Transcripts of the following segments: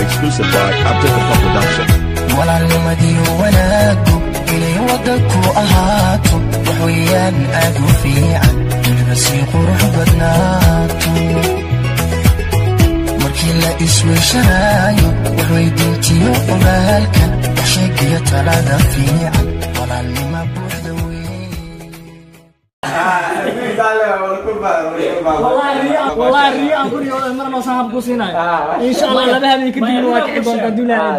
Exclusive by Abdul Production. Walaalnimadii wanaagu inay waddanku ahaato, wax weeyaan aad u fiican, weliba sii qurux badnaato. Markii la isweyshanaayo, wax weydiintiyo ogaalka, wax sheegiyo talada fiican, walaalnima buuxda weyn. Wallahi riyo aan ku riyooday marna sahab ku siinayo. Insha Allah laba habeen kadib waa kici doontaa duulaa.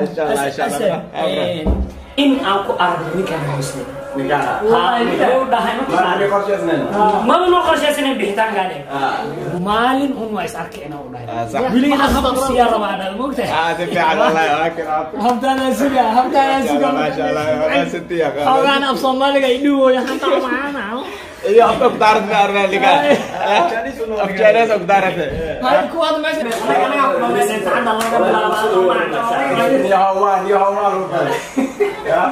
In aan ku aragno ninkaan haysnay, wuxuu dhahay maba noo qorshaysanayn bixitaankaane, maalin un waa is arkayna u dhahay, weligiina habku siyaa rabaa dhahay, moogtahay? Habtaana suga, habtaana suga. Xogaan af Soomaaliga ay dhiwooyo hantaa maana. Iyo afka ku daarat ma arna liga. Af Chinese ku daarat. Hay kuwaad meesha. Anaga ku dhamaysan saacadda laga bilaabo. Ni hawaan lu bal. Ya,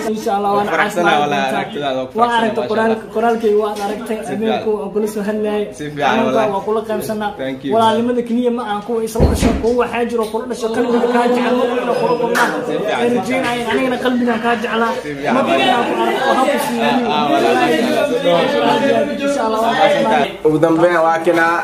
Insha Allah waan faraxsanahay wallahi aragtidaada, waa ku waa faraxsanahay, aragtay masha qoraal Allah. Qoraalkay waad aragtay, habeenku waan kula soo hadlayay. Si fiican wallahi. Waa kula qaybsanaa. Thank you. Walaalnimada keliya ma aan kuwa isla dhasho, kuwa waxaa jiro kula dhasho qalbiga kaa jecel, ma ina kula kulmaan fiican, ay rajeynayeen, anigana qalbigan kaa jeclaa. Si fiican, ma inaan ku arko oo habku siiyo. Ah, wallahi, Insha Allah waan caafimaad. Ugu dambeyn waa kinaa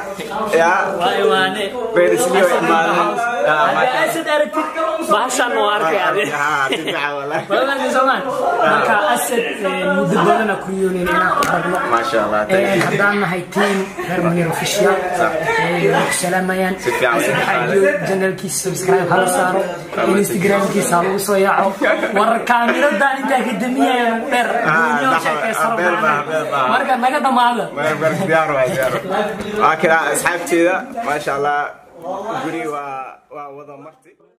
ya Waa imaane. Beerisliyo imaadeen. Haddii Asad aragtid bahashaan waa arkay adi. Si fiican wallahi. Wallahi Soomaan marka Asad muddo badana ku riyoonayn inaan ku aragno. Masha Allah, thank you. Haddaan nahay team reer Munir Official, way ku salaamayaan. Si fiican. Asad Xaajiyo channelkiisa subscribe hala saaro, Instagramkiisa ha lagu soo yaaco. War kaamiradan intaa ka damiyaya nagu dheer gooniyo sheekaysan. Beel baa, beel baa. Marka naga dhamaada. Mar diyaar waa, diyaar waa kinaa asxaabteeda. Maasha Allah, guri waa wada marti.